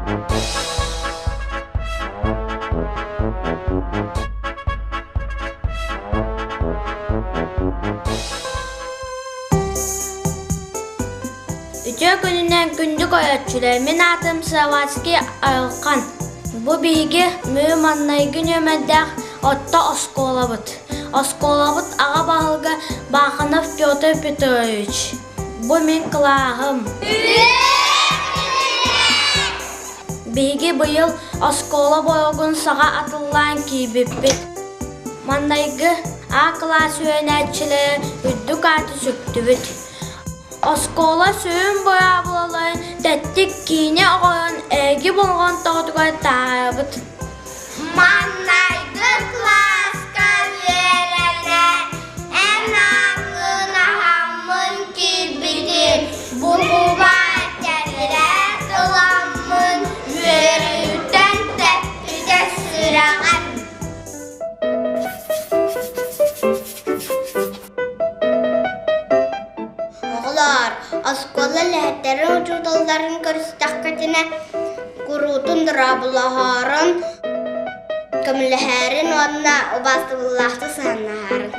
Үтүө күнүнэн күндү көрөөччүлэр, мин аатым Савацкий Айылхан. Бу биһиги Мүрү маннайгы нүөмэрдээх орто оскуолабыт. Оскуолабыт аҕа баһылыга Баханов Петр Петрович. Бу мин кылааһым. Биһиги быйыл оскуола боруогун саҕа атыллаан киирбиппит. Маннайгы А кылаас үөрэнээччилэрэ үрдүк ааты сүктүбүт. Оскуола сүрүн быраабылаларын тэттик киинэ оҕолорун эһиги болҕомтоҕутугар таһаарабыт. Маннайгы кылааска үөрэнэ эн ааҥҥын аһаммын киирбитим, буһубар тэллээх ыламмын үөрүүттэн тэппитэ сүрэҕим. Оҕолоор, оскуола үлэһиттэрин учууталларын көрүстэххитинэ, куруутун дорооболоһорун, көмөлөһөрүн уонна убаастабыллаахтык сыһыаннаһарын.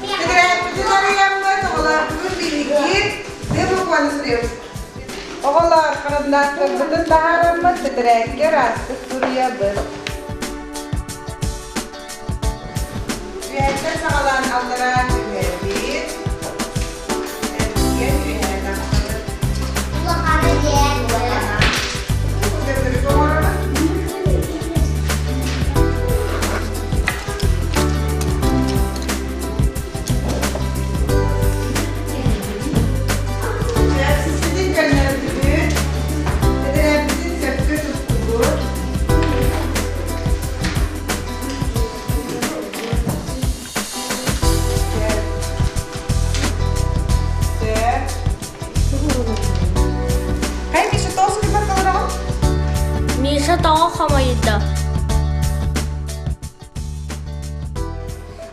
Тэтэрээппитин арыйаммыт, оҕолорбутун биһиги тыа букваны суруйабыт. Оҕолор харандааскарбытын таһаараммыт тэтэрээккэ ыраастык суруйабыт. Үөһэттэн саҕалаан аллараа түһэбит. Эргийэн үөһээ тахсабыт. Улаханы диэн Төттөрү оҥоробут. Сиппитин көннөрдүбүт, тэтэрээппитин сөпкө туттубут. Хай, Миша, тоҕо суруйбакка олороҕун? Миша тоҕо хомойдо?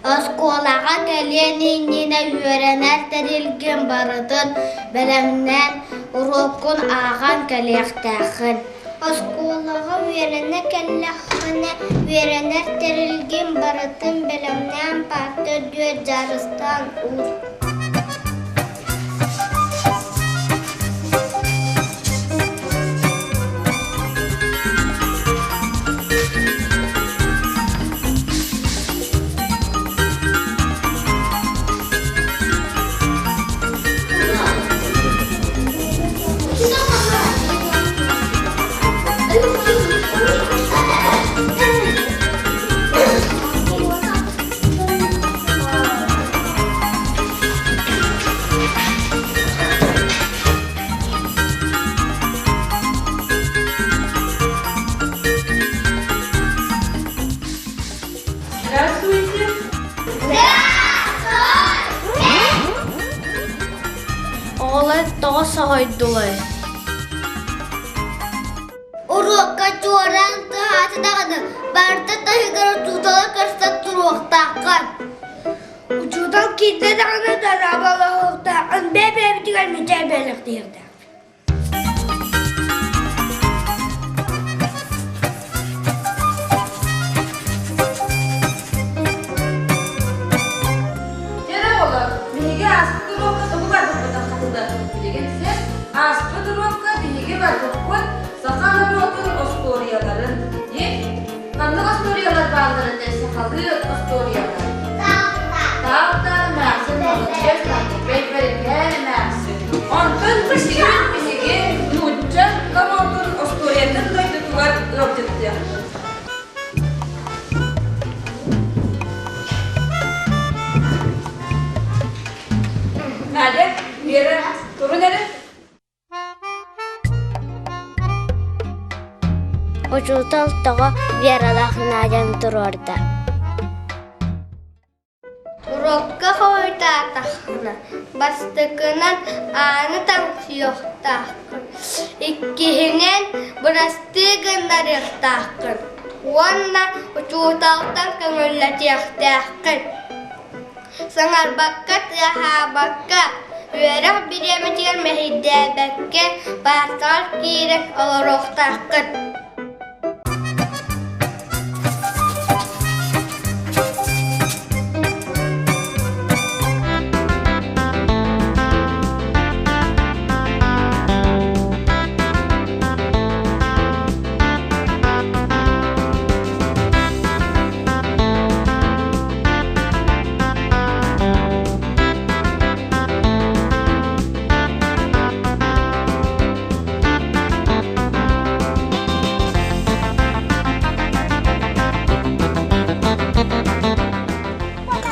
Оскуолаҕа кэлиэн иннинэ үөрэнэр тэрилгин барытын бэлэмнээн, уруоккун ааҕан кэлиэхтээххин. Оскуолаҕа үөрэнэ кэллэххинэ, үөрэнэр тэрилгин барытын бэлэмнээн паарта үрдүгэр дьаарыстаан уур. Здравствуйте! Оҕолор тоҕо соһуйдулар? Уруокка чуораан тыаһаата даҕаны барыта таһыгар учууталы көрсөн туруохтааххын. Учуутал киирдэ даҕаны дорооболоһуохтааххын, бэйэ-бэйэбитигэр мичээр бэлэхтиэхтээх. Дьэ оҕолор, биһиги ааспыт уруокка тугу барбыппытын хатылыахпыт билигин сир. Ааспыт уруокка биһиги барбыппыт саха норуотун остуоруйаларын. Ханнык остуоруйалар бааллар этэ сахалыы остуоруйалар? Таалта эмээхсин молодец, бэйбэрикээн эмээхсин. Онтон билигин биһиги нуучча норуотун остуоруйатын дойдутугар ыалдьыттыахпыт. Надя, Вера, турун эрэ. Учуутал тоҕо Вералаах Надяны туруорда? Уруокка хоруйдаатаххына, бастакынан ааны таҥсыйыахтааххын, иккиһинэн бырастыы гыннарыахтааххын уонна учууталтан көҥүллэтиэхтээххин. Саҥарбакка, тыаһаабакка, үөрэх бириэмэтигэр мэһэйдээбэккэ паартаҕар киирэн олоруохтааххын.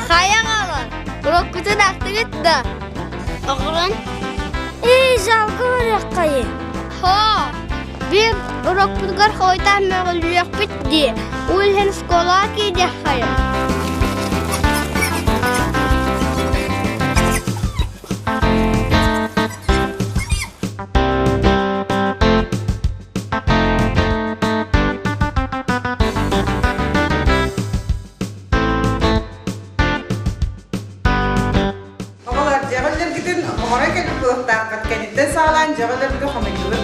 Хайа хаалан, уроккутун ахтыгыт да? Оҕолон, Эй, жалко барыаххайы. Хоо, биир урокпутугар хойутаан мөҕүллүөхпүт дии, ол иһин школаҕа киириэххэйэ. Оҕолор, дьэҕэллэргитин оҥорон кэлбит буолуохтааххыт. Кэнниттэн саҕалаан дьэҕэллэргитин хомуйдубут.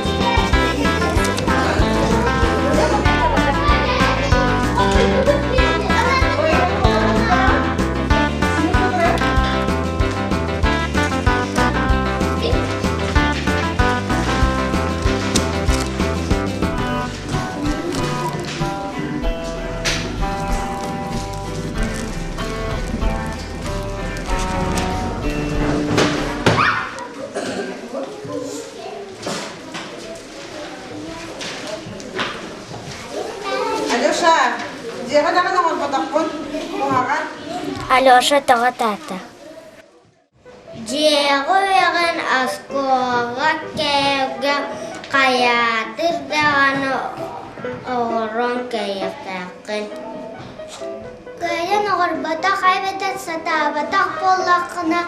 Алеша, дьиэҕэ даҕаны оҥорботоххун, куһаҕан. Алеша тоҕо таата? Дьиэҕэ үөҕэн оскуолаҕа кэлгэ хайаатыр даҕаны оҥорон кэлиэхтээххин. Кыайан оҥорботох эбэтэр сатаабатах буоллаххына,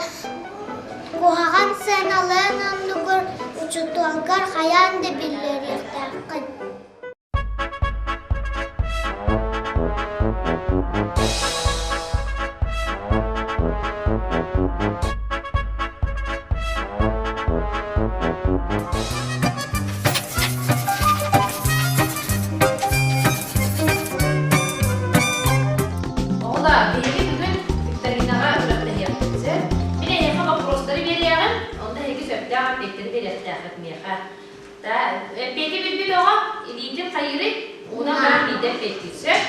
куһаҕан сыаналыан оннугар учууталгар хайаан да биллэриэхтээххин. Эппиэти билбит оҕо илиитин хайыырый? Уунан баран биирдэ эппиэттиир. Сөп?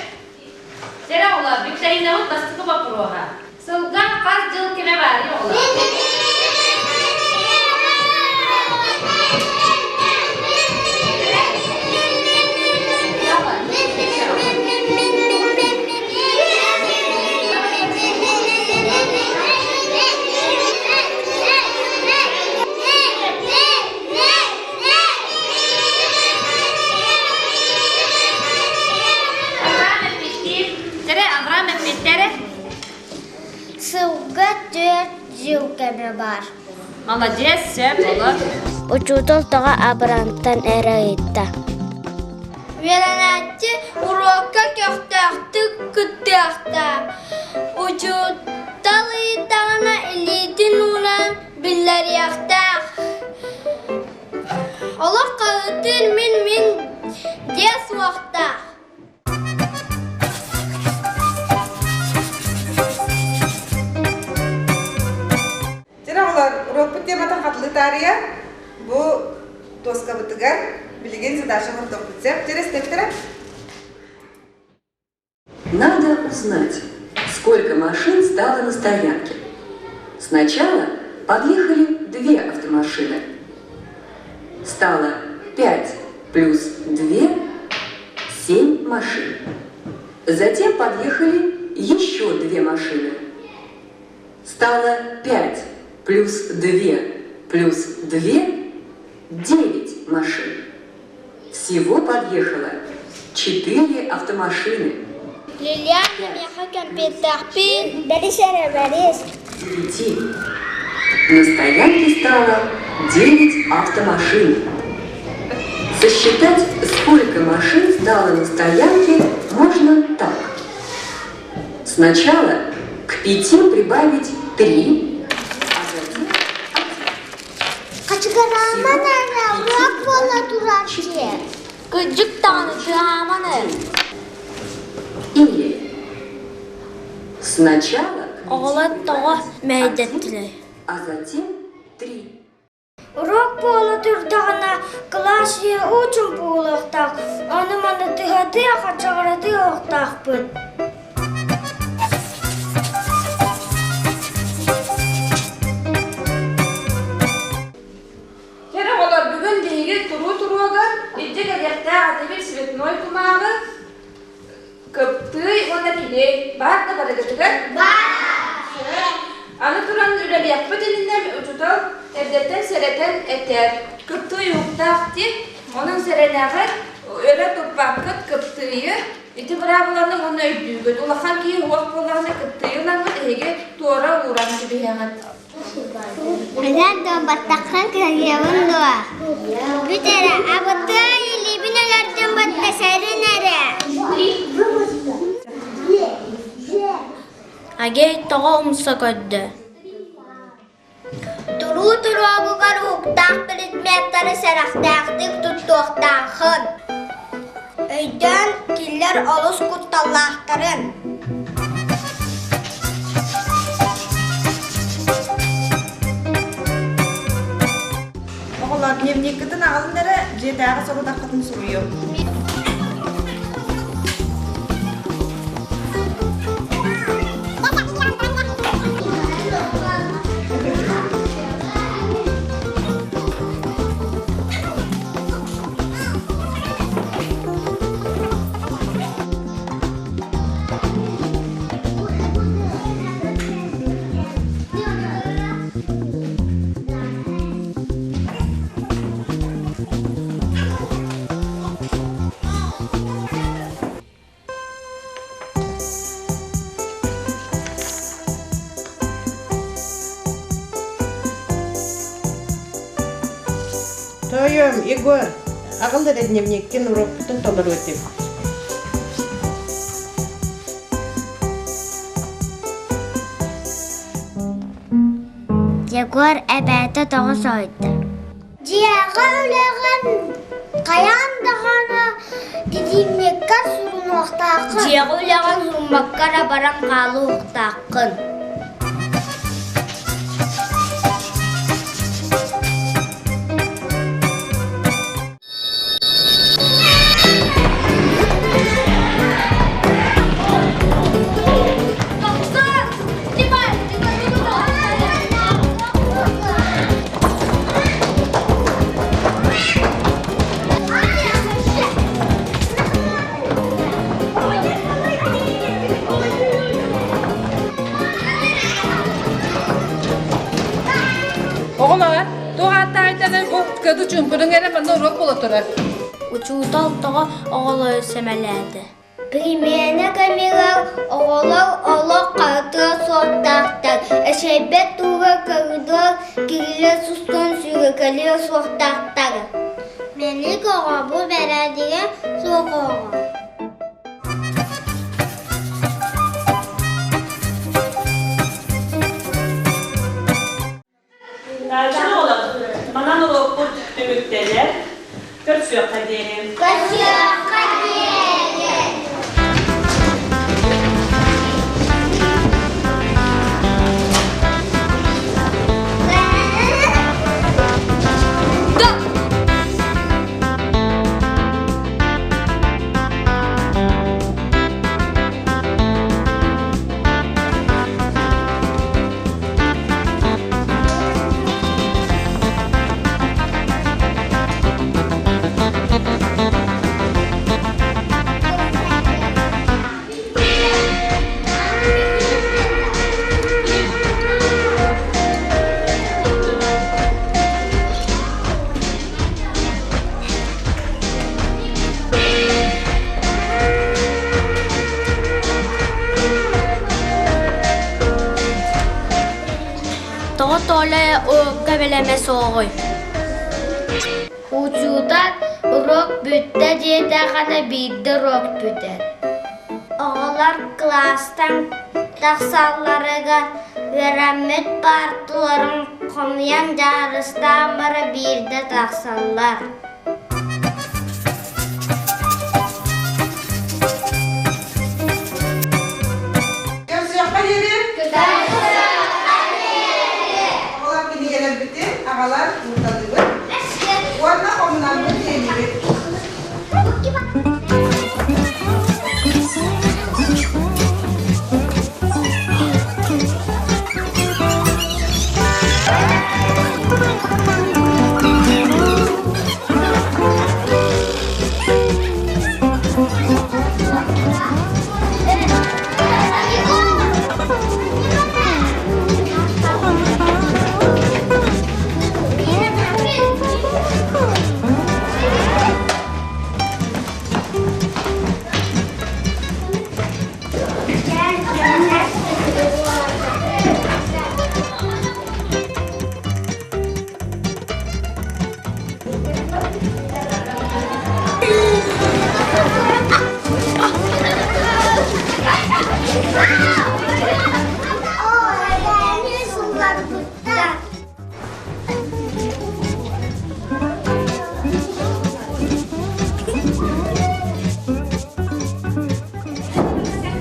Сэрэ оҕолор, викторинабыт бастакы боппуруоһа. Сылга хас дьыл кэмэ баарый оҕолор? Авраам эппиттиир. Тэрэ Авраам эппиттэрэ. Сылга түөрт жыл кэмэ баар. Молодец, сөп, олор. Учуутал тоҕо Абрамтан эрэ ыйытта. Үөрэнээччи уруокка көхтөөхтүк кыттыахтаах. Учуутал ыйыттаҕына илиитин уунан биллэриэхтээх. Олох хаһыытыыр мин-мин диэ суохтаах. Дьэ оҕолор, уруокпут тематын хатылыы таарыйа бу дуоскабытыгар билигин задача оҥордохпут сөп. Дьэ истэттэрэ. Надо узнать, сколько машин стало на стоянке. Сначала подъехали две автомашины. Стало пять плюс две – семь машин. Затем подъехали еще две машины. Стало пять плюс две плюс две – девять машин. Всего подъехало четыре автомашины. Лилиана миэхэ кэмпиэтээхпин бэрис эрэ бэрис. Девяти. На стоянке стало девять автомашин. Сосчитать, сколько машин стало на стоянке, можно так. Сначала к пяти прибавить три, а затем Хачыгарааман эрэ уруок буола турар дьиэ. Кырдьык даҕаны тыаһааман эрэ. Или сначала к Оҕолор пяти тоҕо прибавить мэһэйдэттилэр? один, а затем три. Уруок буола турдаҕына кылаас иһэ уу-чуумпу буолуохтаах, ону-маны тыһатыа, хачаҕыратыа уохтаахпыт. Кэр оҕолор, бүгүн биһиги туруу туруогар илдьэ кэлиэхтээх этибит цветной кумааҕы, кыптыый уонна килиэй баар да барыгытыгар? Баар! Аны туран үлэлиэхпит иннинэ учуутал эрдэттэн сэрэтэн этэр. Кыптыый уһуктаах дии, онон сэрэнэҕит, өрө туппаккыт кыптыыйы Ити быраабыланы уонна өйдүүгүт. Улахан киһи уох буоллаҕына кыптыйы ылаҥҥыт эһиги туора ууран кэбиһэҕит. Эдэр дьон баттаххын кыһыйабын дуо? Бүт эрэ, абытыай илиибин өлөрдүм баттасарын эрэ. Агей тоҕо умса көрдө? Туруу туруогугар уһуктаах предметтары сэрэхтээхтик туттуохтааххын. Өйдөөн, кинилэр олус кутталлаахтарын. Оҕолор, дневниккытын аҕалын эрэ, дьиэтээҕи сорудаххытын суруйуҥ. Тоойуом, Егор, аҕал эрэ дневниккин уруокпутун толоруо этим. Егор эбээтэ тоҕо соһуйда? Дьиэҕэ үлэҕин хайаан даҕаны дневниккэр сурунуохтааххын. Дьиэҕэ үлэҕин суруммакка эрэ баран хаалыахтааххын. Кыды чуумпуруҥ эрэ манна уруок буола турар. Учуутал тоҕо оҕолору сэмэлээтэ? Примена кэмигэр оҕолор олох харытыа суохтаахтар, эчэйбэт туһугар коридор кирилэ сустан сүүрэкэлиэ суохтаахтар. Мэник оҕо бу бэрээдэгэ суох оҕо. Манан уруокпут түмүктэнэр. Көрсүөххэ диэри. Көрсүөххэ диэри. Тоҕо Толя уруокка бэлэмэ суоҕуй? Учуутал уруок бүттэ диэтэҕинэ биирдэ уруок бүтэр. Оҕолор кылаастан тахсалларыгар үөрэммит парталарын хомуйан дьаарыстаан бара биирдэ тахсаллар. Көрсүөххэ диэри. Оҕолор кинигэлэрбитин аҕалар уурталыыбыт уонна хомунаммыт тиэннибит.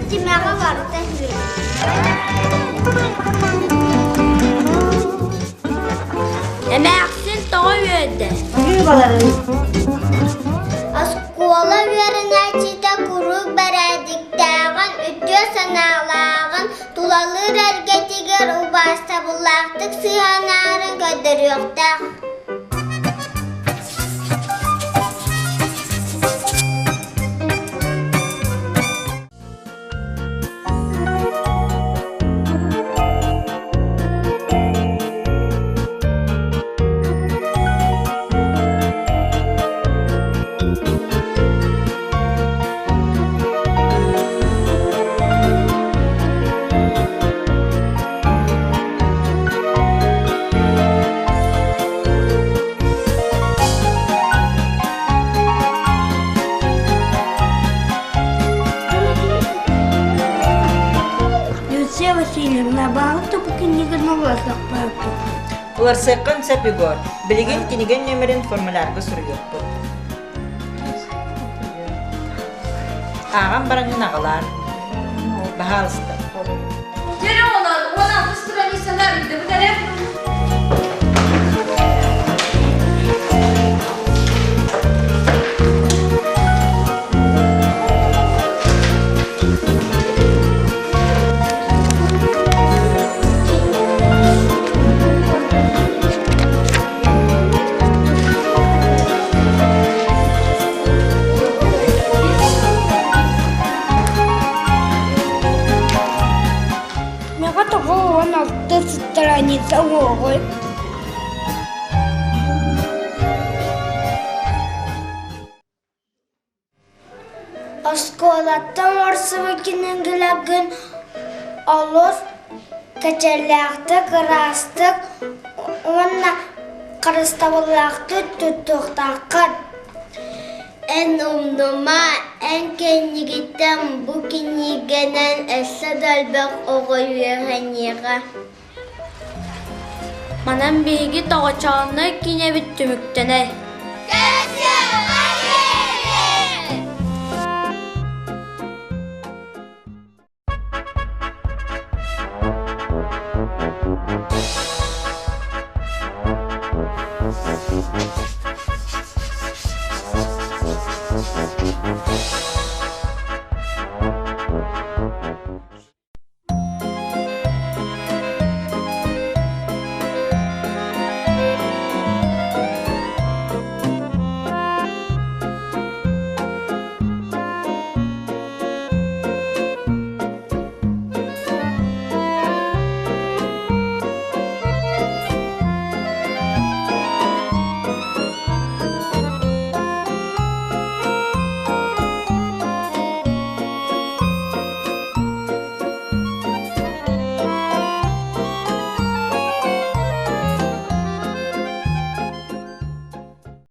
Тимэҕэ барыта Эмээхсин тоҕо үөрдэ? Оскуола үөрэнээччитэ куруук бэрээдэктээҕин, үтүө санаалааҕын, тулалыыр эргэтигэр убаастабыллаахтык сыһыаннаһарын көрдөрүөхтээх. Люция Васильевна, баҕар бу киниганы уларсахпаппыт. Уларсыаххын сөп Егор. Билигин кинигэ нүөмэрин формулярга суруйуохпут. Ааҕан бараҥҥын аҕалаар. Баһаалыста. Дьэ онон 16 страницаны арыйдыбыт эрэ. Мега тоҕо 16 страница уоҕуй. Оскуолаттан орсубут кинигэлэргин олус кичэллээхтик, ыраастык уонна харыстабыллаахтык туттуохтааххын. Эн умнума, эн кэннигиттэн бу кинигэнэн өссө да элбэх оҕо үөрэниэҕэ. Манан биһиги тоҕочоонной киинэбит түмүктэнэр. Көрсүөххэ!